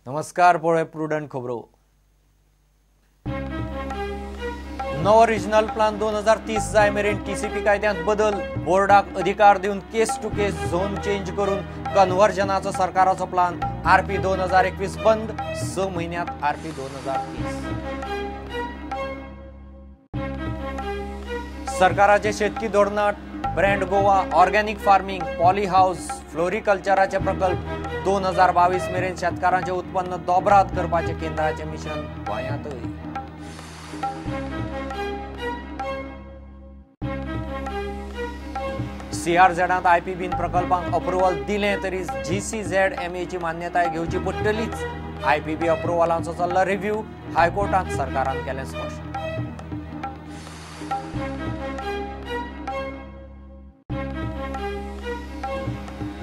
नमस्कार, पळय प्रुडंट खबरो. नवो रिजनल प्लान 2030 जाय मेरेन टीसीपी कायद्यांत बदल, बोर्डाक अधिकार दिवन case to case zone change करून कन्वर्जनाचो सरकाराचो प्लान. आरपी 2021 बंद, 6 म्हयन्यांत आरपी 2030. सरकाराचे शेतकी धोरणात brand Goa, organic farming, poly house, फ्लोरिकल्चराचे प्रकल्प 2022 मेरेन शेतकारांचे उत्पन्न दोबरात करपाचे केंद्राचे मिशन गोंयांतय. सीआरझेडांत आयपीबीन प्रकल्पांक अप्रुवल दिलें तरी जीसीझेड एमएची मान्यताय घेवची पडटलीच. आयपीबी अप्रुवलांचो चल्ला रिव्ह्यू, हायकोर्टांत सरकारान केलें स्पश्ट.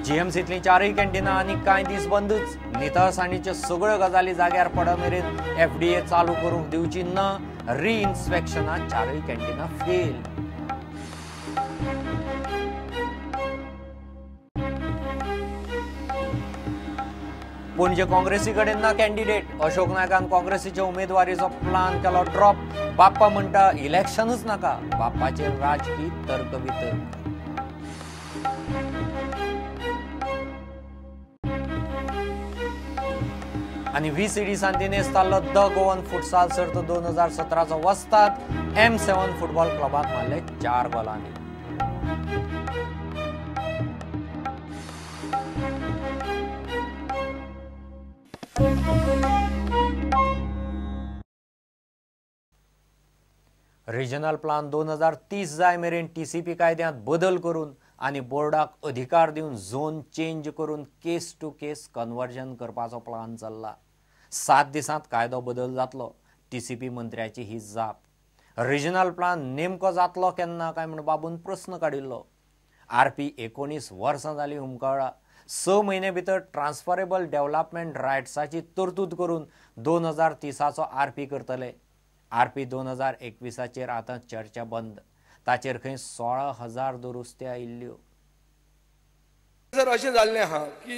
जीएमसींतलीं चारूय कॅन्टिनां आनी कांय दीस बंदूच. नितळसाणीच्यो सगळ्यो गजाली जाग्यार पड मेरेन एफडीए चालू करूंक दिवची ना. रिइन्स्पेक्शनांत चारूय कॅन्टिनां फेल. पणजे काँग्रेसी कडेन ना कॅन्डिडेट. अशोक नायकान काँग्रेसीच्या उमेदवारीचो प्लान केलो ड्रॉप. बाप्पा म्हणटा इलेक्शनूच नाका. बाप्पाचेर राजकी तर्क वितर्क. आनी व्हीसीडी सांतिनेज ताल्लो the Goan futsal सर्त 2017चो वस्ताद. M7 football क्लबाक मारले 4 गोलांनी. रिजनल प्लान 2030 जाय मेरेन टीसीपी कायद्यांत बदल करून आनी बोर्डाक अधिकार दिवन झोन चेंज करून केस टू केस कन्वर्जन करपाचो प्लान चल्ला. 7 दिसांत कायदो बदल जातलो, टीसीपी मंत्र्याची ही जाप. रिजनल प्लान नेमको जातलो केन्ना काय म्हूण बाबून प्रस्न काडिल्लो. आरपी 19 वर्सां जाली हुमकळ्ळा. 6 म्हयने भितर ट्रान्सफरेबल डेव्हलपमेंट रायट्साची तरतूद करून 2030चो आरपी करतले. आरपी 2021चेर आतां चर्चा बंद. ताचेर खंय 16,000 दुरुस्ती आयिल्ल्यो. सर अशें जाल्लें आहा की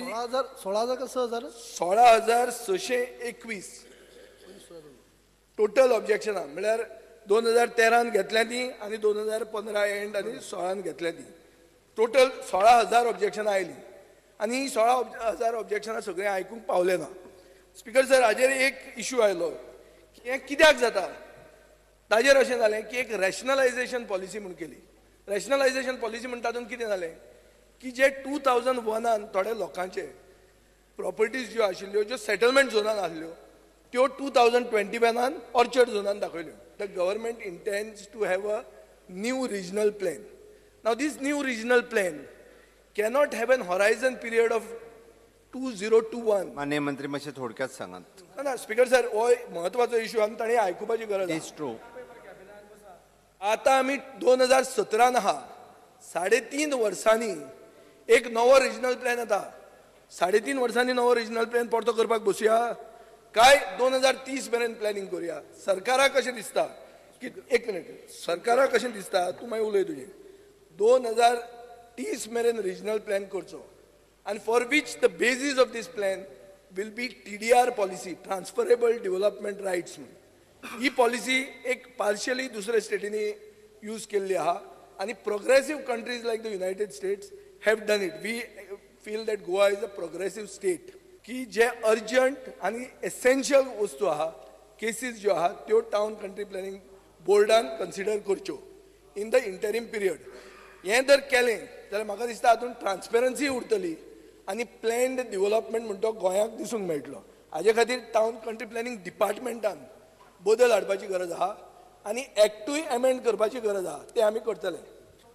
16,621 टोटल ऑब्जेक्शनां, म्हळ्यार 2013 घेतल्या ती आनी 2015 एंड आनी 16 घेतल्या ती, टोटल 16,000 ऑब्जेक्शनां आयलीं आनी ही 16,000 ऑब्जेक्शनां सगळीं आयकूंक पावलें ना. स्पिकर सर, हाजेर एक इशू आयलो की हें कित्याक जाता. ताजेर अशें जालें की एक रॅशनलायझेशन पॉलिसी म्हूण केली. रॅशनलायझेशन पॉलिसी म्हण तातूंत कितें जालें की जे 2001 थोडे लोकांचे प्रॉपर्टीज ज्यो आशिल्ल्यो, ज्यो सेटलमेंट झोनान आसल्यो, त्यो 2021 orchard झोनान दाखयल्यो. The government intends to have a new regional plan. Now this new regional plan cannot have an horizon period of 2021. माननीय मंत्री, मातशें थोडक्यात सांगात. ना स्पिकर सर, हो म्हत्वाचो इशू आनी ताणें आयकुपाची गरज. It's true. आतां आमी 2017 आहा, 3.5 वर्सांनी एक नवो रिजनल प्लॅन येता. 3.5 वर्सांनी नवो रिजनल प्लॅन परतो करपाक बसुया काय 2030 मेरेन प्लॅनिंग करुया? सरकाराक कशें दिसता की, एक मिनिट, सरकाराक कशें दिसता, तूं मागीर उलय तुजें, 2030 मेरेन रिजनल प्लॅन करचो आनी for which the basis of this plan will be TDR policy, transferable development rights म्हूण. ही पॉलिसी एक पार्शियली दुसऱ्या स्टेटींनी यूज केल्ली आहा आनी progressive countries like the United States have done it. We feel that Goa is a progressive state की जे urgent आनी essential वस्तू आहा, केसीस ज्यो आहा त्यो टावन कंट्री प्लॅनिंग बोर्डान कन्सिडर करच्यो इन the interim period. हें जर केलें जाल्यार म्हाका दिसता हातूंत ट्रान्सपेरन्सी उरतली आनी प्लॅन्ड डिवलपमेंट म्हणटा तो गोंयाक दिसूंक मेळटलो. हाजे खातीर टावन कंट्री प्लॅनिंग डिपार्टमेंटान बदल हाडपाची गरज आहा आनी एक्टूय एमेंड करपाची गरज आहा, तें आमी करतले.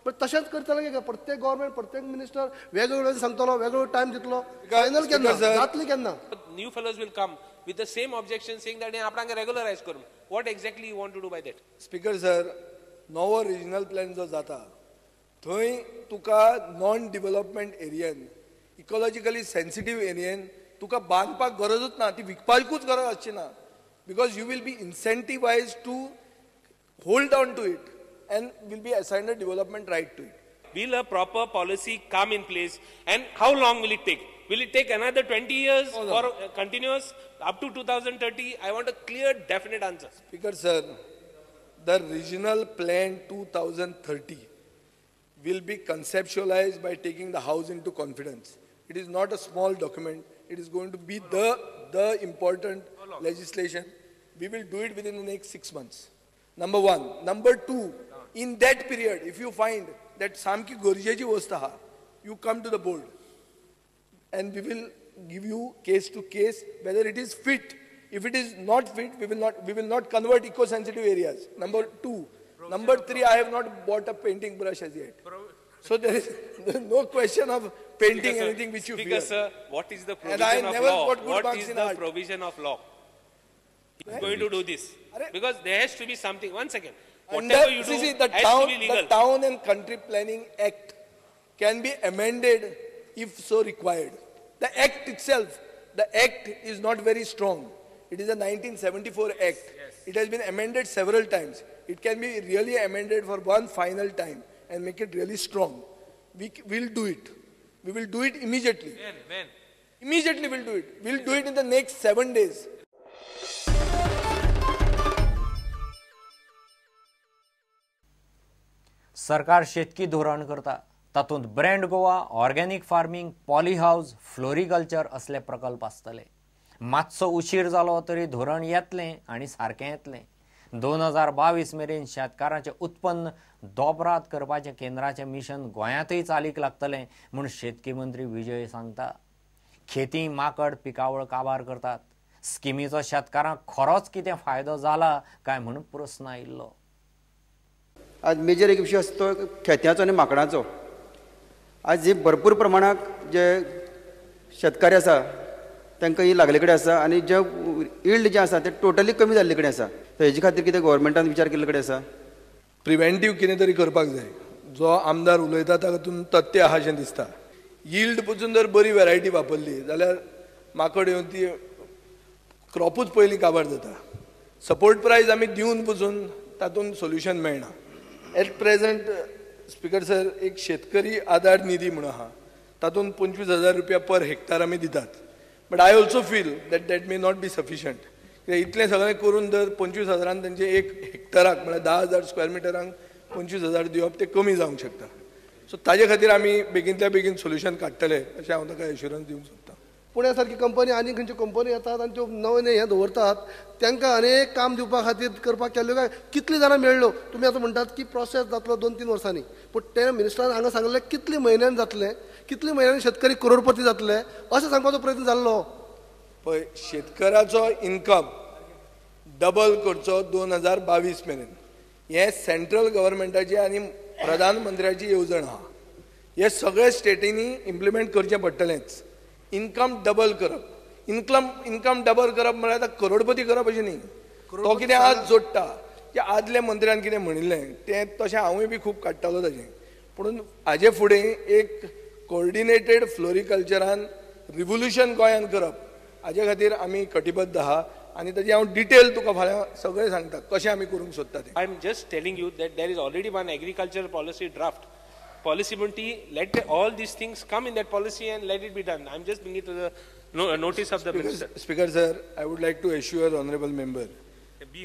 पण तशेंच करतले की प्रत्येक गव्हर्मेंट, प्रत्येक मिनिस्टर वेगवेगळे सांगतलो, वेगवेगळो टायम दितलो. फायनल केन्ना जातली केन्ना? New fellows will come with the same objection saying that आपणाक रेगुलरायज करून. What exactly you want to do by that? Speaker sir, नवो रिजनल प्लॅन जो जाता थंय तुका नॉन डिवलपमेंट एरियन, इकोलॉजिकली सेन्सिटीव एरियन तुका बांदपाक गरजूच ना, ती विकपाकूच गरज आसची ना, because you will be incentivise to hold on to it and will be assigned a development right to it. Will a proper policy come in place and how long will it take? Will it take another 20 years or continuous up to 2030? I want a clear, definite answer. Speaker sir, the regional plan 2030 will be conceptualized by taking the house into confidence. It is not a small document. It is going to be the important legislation. We will do it within the next 6 months. Number one. Number two, in that period, if you find that samki gorjechi vast aha, you come to the board and we will give you case to case whether it is fit. If it is not fit, we will not convert eco-sensitive areas. Number two. Number three, I have not bought a painting brush as yet. So there is no question of painting anything which you fear. Because sir, what is the provision of law? What is the provision of law? He's going to do this. Because there has to be something. One second. Whatever you do has to be legal. The Town and Country Planning Act can be amended if so required. The Act itself, the Act is not very strong. It is a 1974 Act. Yes. It has been amended several times. It can be really amended for one final time and make it really strong. We will do it. We will do it immediately. When? Immediately we'll do it. We'll do it in the next 7 days. सरकार शेतकी धोरण करता, तातूंत brand Goa, organic farming, polyhouse, floriculture असले प्रकल्प आसतले. मातसो उशीर जालो तरी धोरण येतलें आनी सारकें येतलें. 2022 मेरेन शेतकारांचें उत्पन्न दोबरात करपाचें केंद्राचें मिशन गोंयांतय चालीक लागतलें म्हूण शेतकी मंत्री विजय सांगता. खेती माकड पिकावळ काबार करतात. स्किमीचो शेतकारांक खरोच कितें फायदो जाला काय म्हूण प्रस्न आयिल्लो. आज मेजर एक विशय आसा तो खेत्याचो आनी माकडांचो. आज जे भरपूर प्रमाणाक जे शेतकारी आसा तांकां ही लागले कडेन आसा आनी जे यील्ड जें आसा तें टोटली कमी जाल्ले कडेन आसा. तर हेजे खातीर कितें गव्हर्मेंटान विचार केल्ले कडेन आसा? प्रिवेंटीव कितें तरी करपाक जाय. जो आमदार उलयता तातूंत तथ्य आहा अशें दिसता. यील्ड पसून जर बरी वेरायटी वापरली जाल्यार माकड येवन ती क्रॉपूच पयलीं काबार जाता. सपोर्ट प्रायस आमी दिवन पसून तातूंत सोल्युशन मेळना. एट प्रेझेंट स्पीकर सर, एक शेतकरी आधार निधी म्हणून आहा, तातूंत 25,000 रुपया पर हेक्टर आमी दितात. But I also feel that that may not be sufficient. कित्याक इतलें सगळें करून जर 25,000 तांचे एक हेक्टराक म्हळ्यार 10,000 स्क्वेअर मिटरांक 25,000 दिवप तें कमी जावंक शकता. सो ताजे खातीर आमी बेगीनच्या बेगीन सोल्युशन काडटले अशें हांव ताका एश्युरन्स दिवंक सोदतां. पुण्या सारकी कंपनी आनी खंयच्यो कंपनी येतात आनी त्यो नवे हें दवरतात, तांकां अनेक काम दिवपा खातीर करपाक केल्ल्यो काय कितली जाणां मेळ्ळ्यो. तुमी आतां म्हणटात की प्रोसेस जातलो 2-3 वर्सांनी, पूण ते मिनिस्टरान हांगा सांगलें कितले म्हयन्यान जातलें, कितले म्हयन्यान शेतकरी करोडपती जातले अशें सांगपाचो प्रयत्न जाल्लो. पळय, शेतकऱ्याचो इनकम डबल करचो 2022 मेरेन हें सेंट्रल गव्हर्मेंटाची आनी प्रधानमंत्र्याची येवजण आहा. हे सगळे स्टेटींनी इम्प्लिमेंट करचें पडटलेंच. इनकम डबल करप, इनकम डबल करप म्हळ्यार आतां करोडपती करप अशें न्ही. तो कितें आज जोडटा, की आदल्या मंत्र्यान कितें म्हणिल्लें तें तशें हांवूय बी खूब काडटालो ताजें. पूण हाजे फुडें एक कोऑर्डिनेटेड फ्लोरिकल्चरान रिवोल्युशन गोंयान करप हाजे खातीर आमी कटिबद्ध आहा आनी ताजी हांव डिटेल तुका फाल्यां सगळें सांगता कशें आमी करूंक सोदता तें. I am just telling you that there is already one agriculture policy draft. Policy म्हणटी let all these things come in that policy and let it be done. I am just bringing to the notice of the minister. Speaker sir, I would like to assure honourable member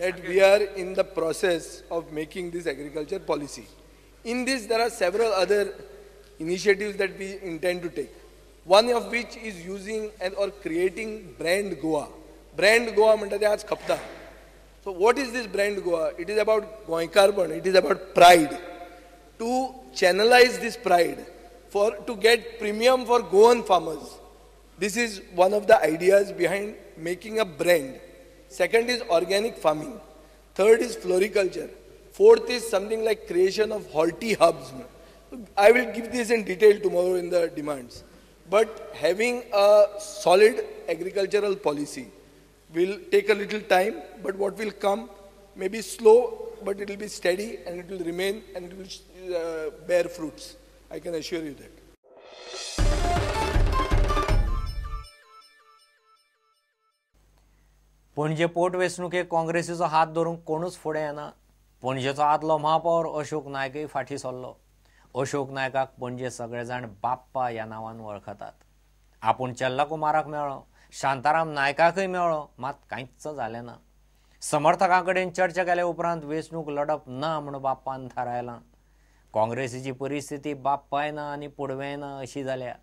that we are in the process of making this agriculture policy. In this there are several other initiatives that we intend to take. One of which is using and or creating brand Goa. Brand Goa म्हणटा तें आज खपता. So what is this brand Goa? It is about गोंयकारपण, it is about pride. To channelize this pride for to get premium for Goan farmers. This is one of the ideas behind making a brand. Second is organic farming. Third is floriculture. Fourth is something like creation of horti hubs. I will give this in detail tomorrow in the demands. But having a solid agricultural policy will take a little time, but what will come may be slow, but it will be steady and it will remain and it will bear fruits. I can assure you that. Panaji पोटवेंचणुकेक काँग्रेसीचो हात धरूंक कोणूच फुडें येना. पणजेचो आदलो महापौर अशोक नायकय फाटीं सरलो. अशोक नायकाक पणजे सगळे जाण बाप्पा ह्या नांवान वळखतात. आपूण चेल्ला कुमाराक मेळ्ळो, शांताराम नायकाकय मेळ्ळो, मात कांयच जालें ना. समर्थकां कडेन चर्चा केल्या उपरांत वेंचणूक लढप ना म्हूण बाप्पान थारायलां. काँग्रेसीची परिस्थिती बाप्पाय ना आनी पुडवेंय ना अशी जाल्या.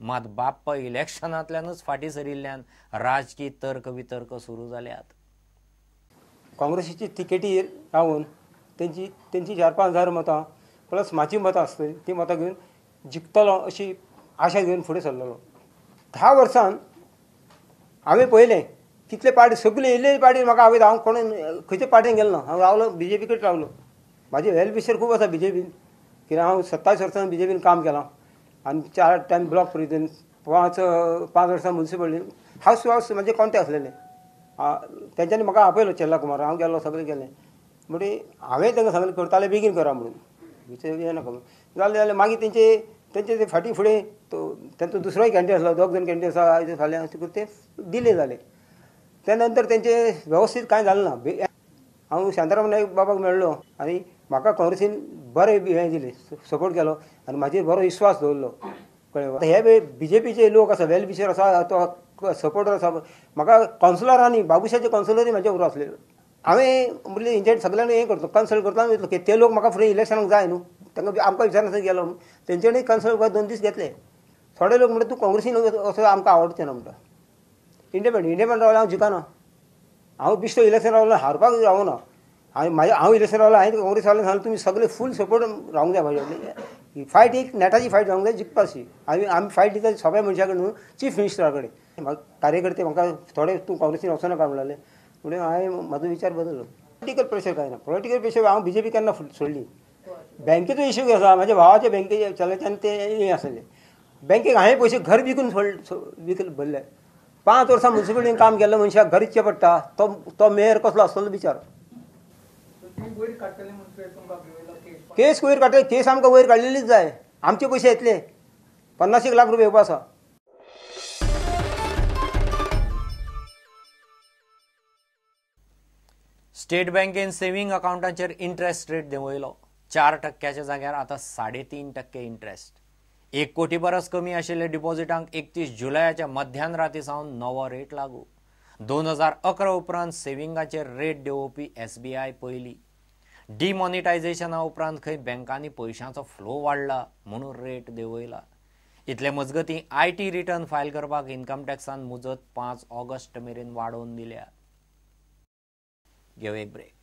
मात बाप्पा इलेक्शनांतल्यानूच फाटीं सरिल्ल्यान राजकी तर्क वितर्क सुरू जाल्यात. काँग्रेसीची तिकेटी रावन तेंची तेंची 4-5 हजार मतां प्लस म्हाजी मतां आसतली, ती मतां घेवन जिखतलो अशी आशा घेवन फुडें सरलेलो. 10 वर्सान हांवें पळयलें कितले पार्टी सगळे येयल्ले पार्टी म्हाका हांवें हांव कोण खंयचे पार्टीन गेलो ना, हांव रावलो बीजेपी कडेन रावलो. म्हाजे वेल विशर खूब आसा बीजेपीन, कित्याक हांव 27 वर्सां बीजेपीन काम केलां आनी 4 टायम ब्लॉक प्रेसिडेंट, 5 वर्सां मुन्सिपालिटीन हावस टू हावस म्हाजे कॉन्टेक्ट आसलेले. तेंच्यांनी म्हाका आपयलो चेल्ला कुमार, हांव गेलो सगळें गेलें. म्हणजे हांवें तांकां सांगलें करताले बेगीन करा म्हणून, हें नाका जालें जाल्यार मागीर तेंचे तेंचे ते फाटीं फुडें तो तेंचो दुसरोय कॅन्डिडेट आसलो, 2 जाण कॅन्डिडेट आसा आयज फाल्यां अशें करून ते डिले जाले. त्या नंतर तेंचे वेवस्थीत कांय जालें ना. हांव शांताराम नायक बाबाक मेळ्ळो आनी म्हाका काँग्रेसीन बरें हें दिलें, सपोर्ट केलो आनी म्हाजेर बरो विश्वास दवरलो. कळ्ळें? हे बीजेपीचे लोक आसा, वेल विशर आसा, तो सपोर्टर आसा. म्हाका कावन्सिलरांनी, बाबुशाचे कावन्सिलरूय म्हाजे बरोबर आसले. हांवें म्हणलें हेंचे सगळ्यांक हें करता, कन्सल्ट करता वयतलो, की ते लोक म्हाका फुडें इलेक्शनाक जाय न्हू, तांकां आमकां विचारनासतना गेलो म्हणून तेंच्यांनी कन्सल्ट करपाक 2 दीस घेतले. थोडे लोक म्हणटा तूं काँग्रेसीन असो आमकां आवडचें ना म्हणटा. इंडिपेंडंट रावलो हांव जिखना, हांव बेश्टो इलेक्शन रावलो हारपाक रावना. हांवें म्हाजें हांव इलेक्शन रावलो, हांवें काँग्रेस वाल्यांक सांगलें तुमी सगळे फूल सपोर्ट रावंक जाय म्हाज्या, फायट एक नेटाची फायट जावंक जाय जिखपाची. आमी आमी फायट दिता सगळ्या मनशां कडेन न्हू, चीफ मिनिस्टरा कडेन. म्हाका कार्यकर्ते म्हाका थोडे तूं काँग्रेसीन वचनाका म्हणलें, म्हणून हांवें म्हाजो विचार बदललो. पॉलिटिकल प्रेशर कांय ना, पॉलिटिकल प्रेशर हांव बीजेपी केन्ना सोडली. बँकेचो इश्यू आसा, म्हाज्या भावाच्या बँकेचे चल्याच्यान ते हें आसलें. बँकेक हांवें पयशे घर विकून विकून भरले. 5 वर्सां मुन्सिपालिटीन काम केल्लें मनशाक घर इच्छे पडटा, तो तो मेयर कसलो आसतलो विचार. केस वयर काडटले, केस आमकां वयर काडलेलीच जाय. आमचे पयशे येतले, 50 लाख रुपया येवपा आसा. स्टेट बँकेन सेव्हिंग अकाउंटाचेर इंट्रस्ट रेट देंवयलो. 4% जाग्यार आतां 3.5% इंट्रस्ट. 1 कोटी परस कमी आशिल्ले डिपॉझिटांक 31 जुलयाच्या मध्यान राती सावन नवो रेट लागू. 2011 उपरांत सेव्हिंगाचेर रेट देंवोवपी SBI पयली. डिमॉनिटायझेशना उपरांत खंय बँकांनी पयशांचो फ्लो वाडला म्हणून रेट देंवयला. इतले मजगतीं IT return file करपाक इन्कम टॅक्सान मुजत 5 ऑगस्ट मेरेन वाडोवन दिल्या. घेवं एक ब्रेक.